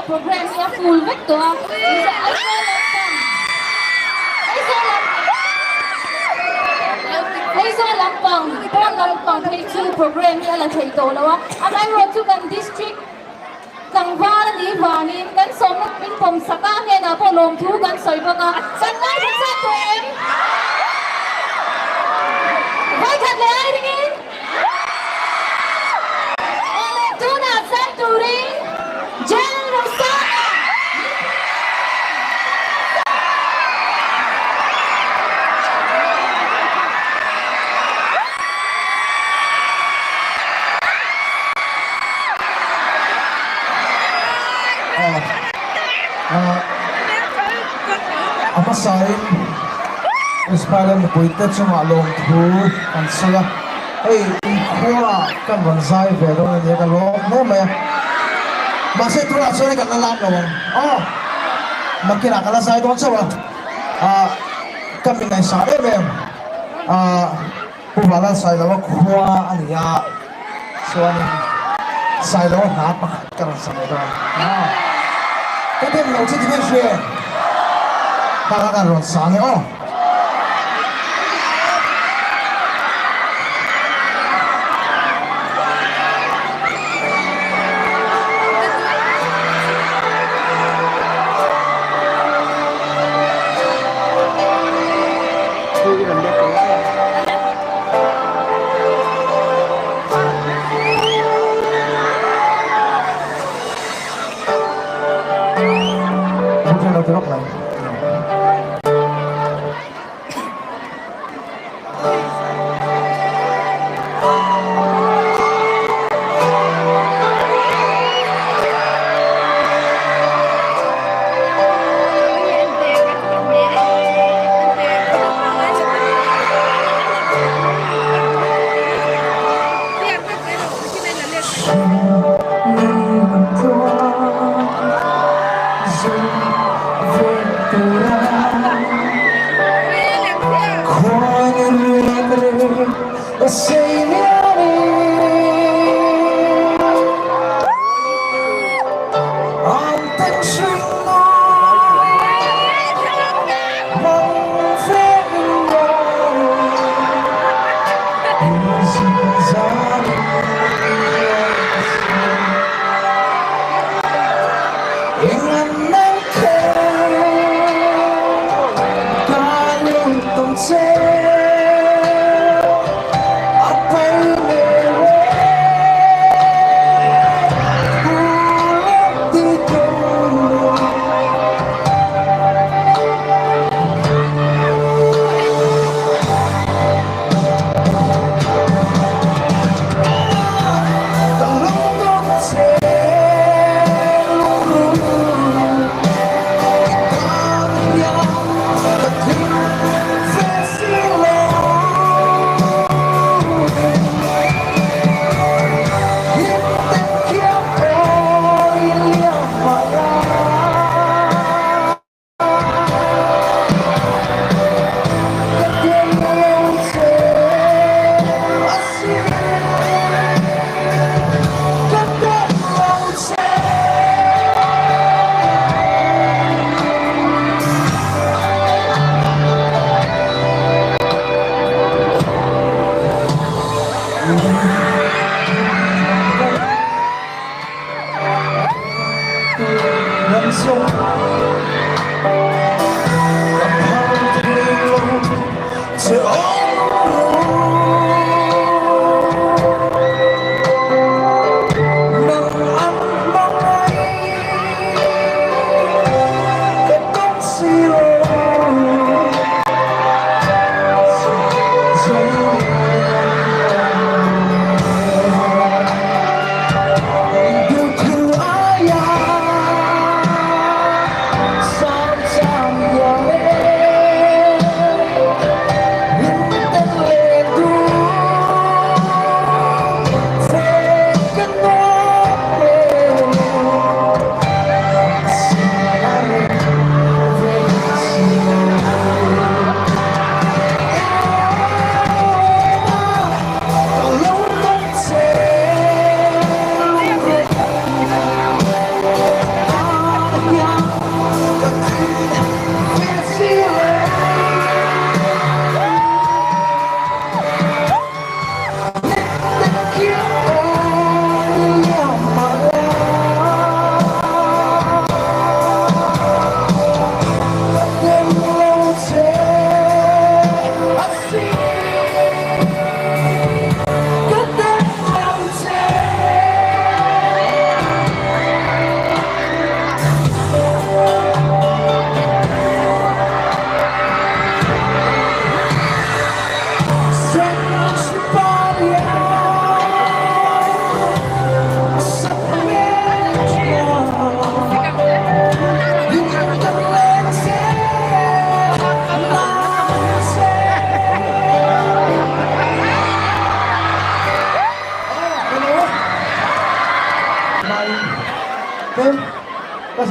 programme hi a full vek tawh a, Aizawl lampang Aizawl Aizawl lampang pawn lampang phei chu programme hi a la thei tawh lo a, amaherawhchu kan district tlangval a nih vangin kan sawmna min pawm sak a, a hnenah pawh lawmthu kan sawi bawk a, kan ngaithla chak tawh em? Vawikhat leh ai ringin Awle tunah zai turin General Rosana min pui ang che. A hmasain Israel mipuite chungah lawmthu an sawi a, hei inkhua kan rawn zai ve dawn a nia ka lawm hle mai a, mahse tunah chuan kan la lam lo ang aw, nakinah ka la zai dawn chauh a, ah ka mi ngaihsah em em ah Pu Vala Sailoa khua a ni a, chuanin Sailoa hla pakhat ka rawn sa ve dawn a, ka dem lo chu tinge hria em? Kha kha kan rawn sa nge aw.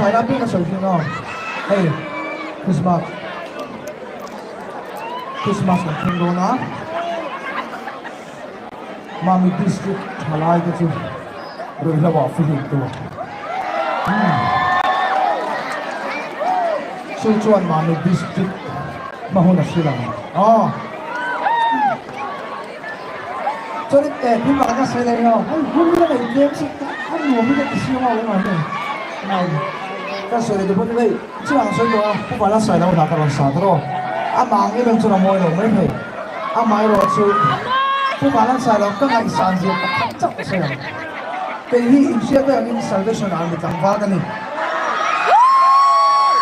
zai lai piang ka sawi thin aw. Hei Christmas Christmas kan thleng dawn a, Mami District thalai te chu ruihhlo ah fihlim tur. Chu chuan Mami District hma hun a hrilh ang aw. Chuanin eh thil pakhat ka sawi leh emaw hei hun hi a nei tlem si a nuam hi ka ti siam a engah nge ngai ka sawi leh duh pawh hei chu ang sawi tawh a pu Vala sawi lo hna ka rawn sa tawh amah ang em em chuan a mawi lo mai thei amaherawh chu pu Vala sawi lo ka ngaihsan zia pakhat chauh ka sawi ang kei hi inhriat vek angin Salvation Army tlangval ka ni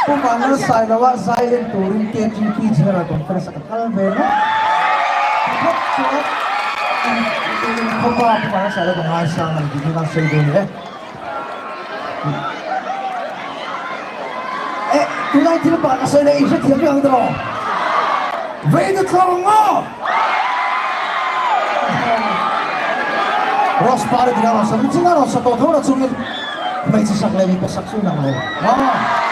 pu Vala sawi lo a zai en turin KTP General Conference a ka kal ve mai. Phawt chuan inkhawpa pu Vala sawi lo ka ngaisang a ni tih hi kan sawi dawn e. Eh, tunai thil pah ka sawi leh i hrethiam vek ang tawh. Vei na thlawr ang maw? Rose pari tina rawn sa, nichin a rawn sa tawh tho na chungin hmeichhe sak leh mipa sak chu inang lo. Ah.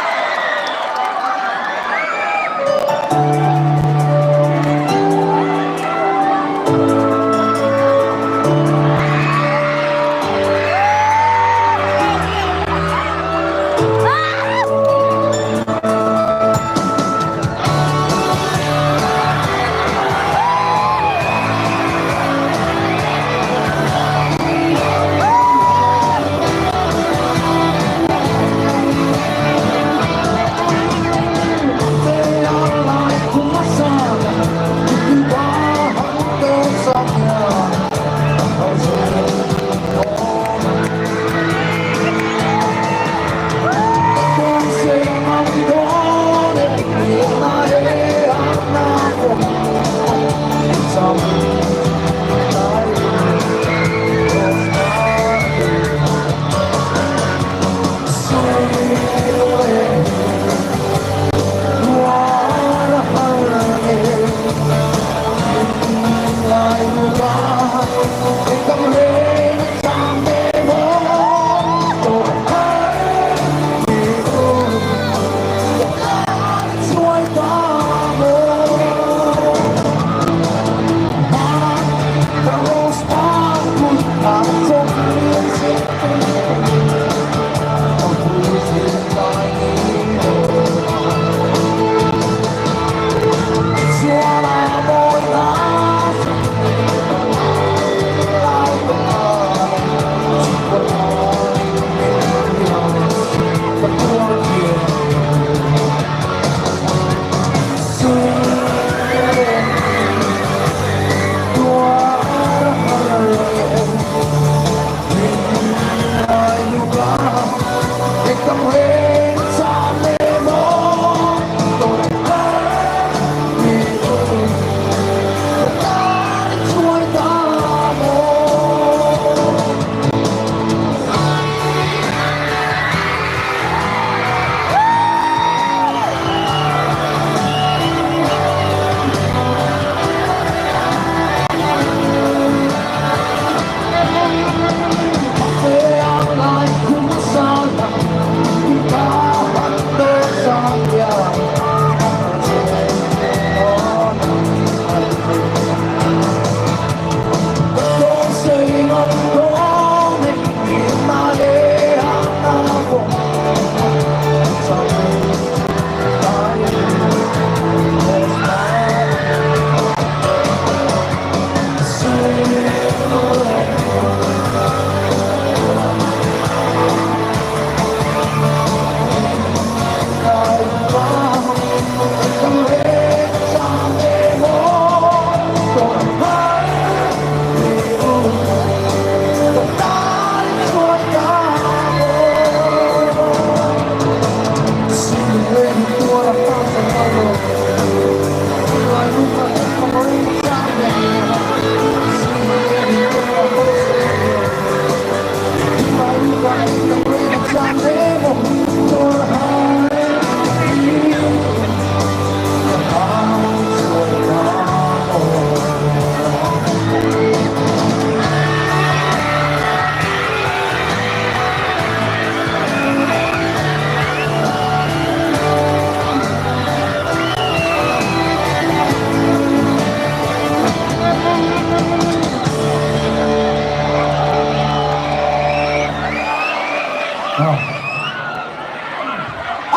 A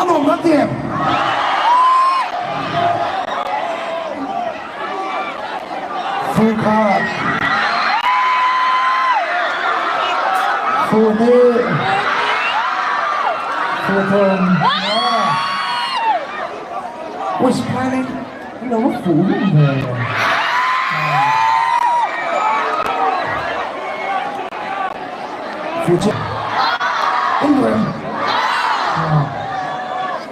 nuam kan ti em? Fu kha fu ni fu thum West Phaileng lo fu hlum ve. Fu che in duh em?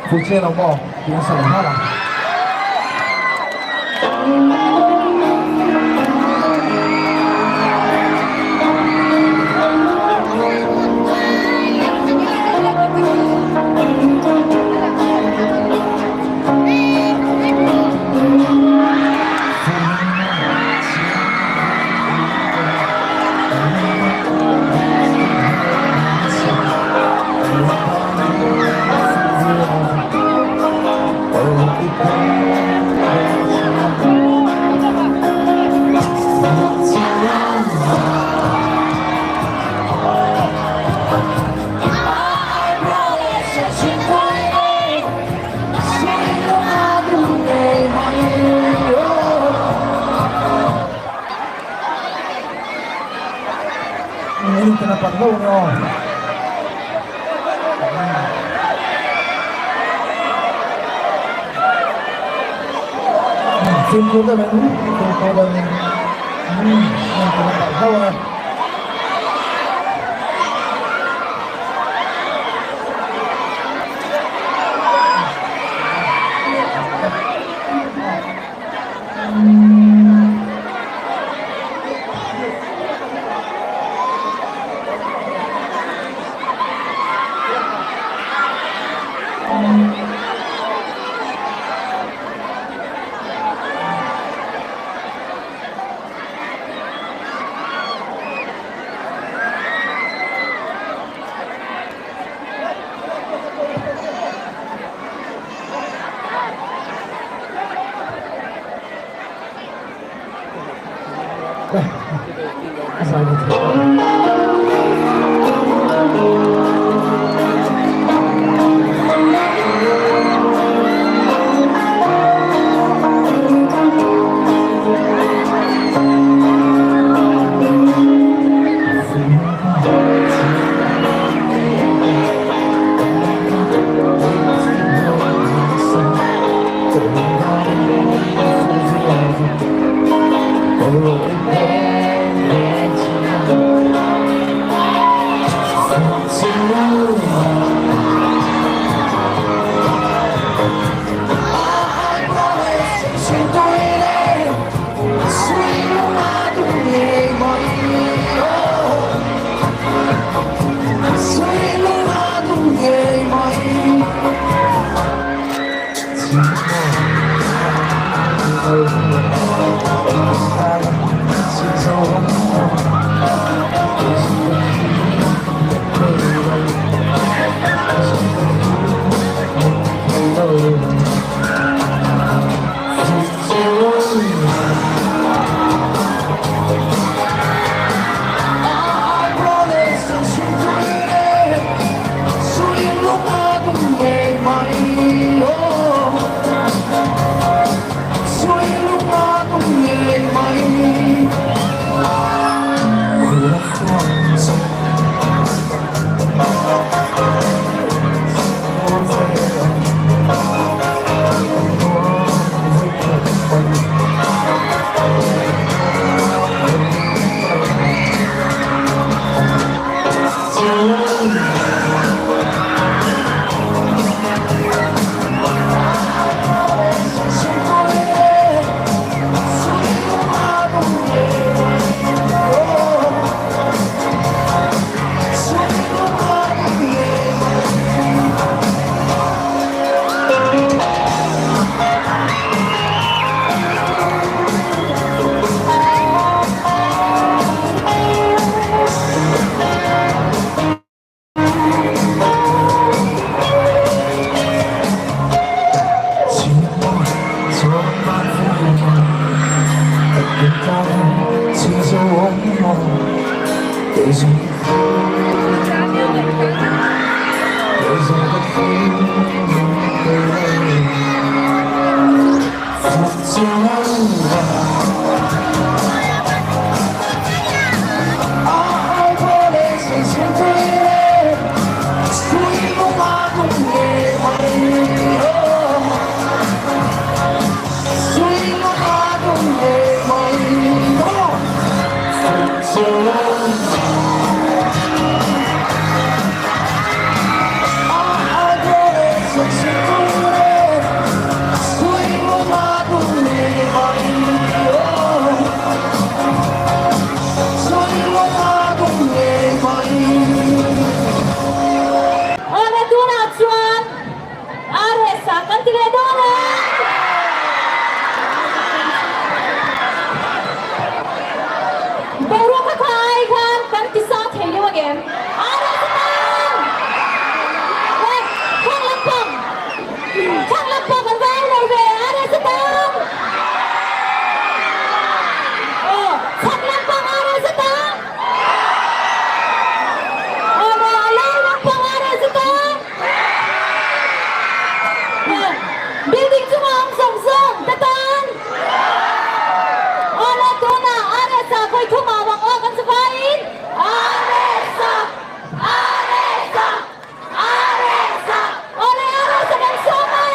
Fu che lo maw? Tih a sawi nghal ang. Fimkhur deuh in fimkhur deuh in in palh hlauh a. Awle tunah chuan RS-a kan ti leh dawn e. Boruak a kha ai khan kan ti sang thei deuh angem? RS-a tan! Le, thlang lampang, thlang lampang kan va au lo ve, RS-a tan! Aw, chhak lampang RS-a tan! Awle, a lai lampang RS-a tan! Building chungah awm zawng zawng te tan Awle tunah RSA khawi thumah vang aw kan chuvaiin RSA RSA RSA Awle RSA kan sawm e.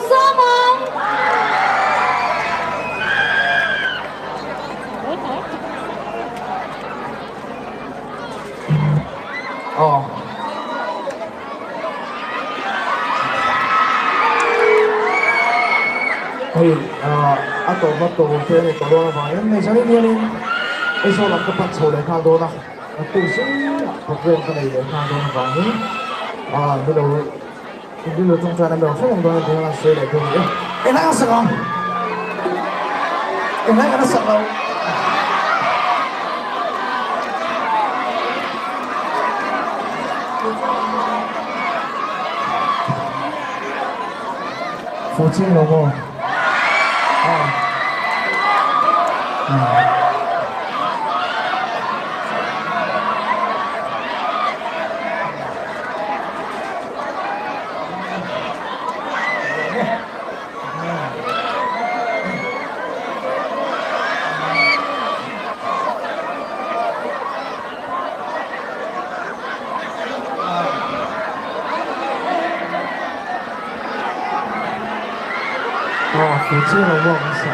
sawm ang. Aw. Hei a tawpna tawp te a ni tawh dawn avangin hei zanin hianin Aizawl lam ka pan chho leh nghal dawn a, naktuk zingah program ka nei leh nghal dawn avangin ni lo in rilru tawngtaina mi rawn hre reng dawn a ni a, sawi leh dawn a ni e. Engah ka sak ang? Engah ka la sak lo? Fuh chiang lo maw? Aw. Aw, fuh chiang lo maw kan sa.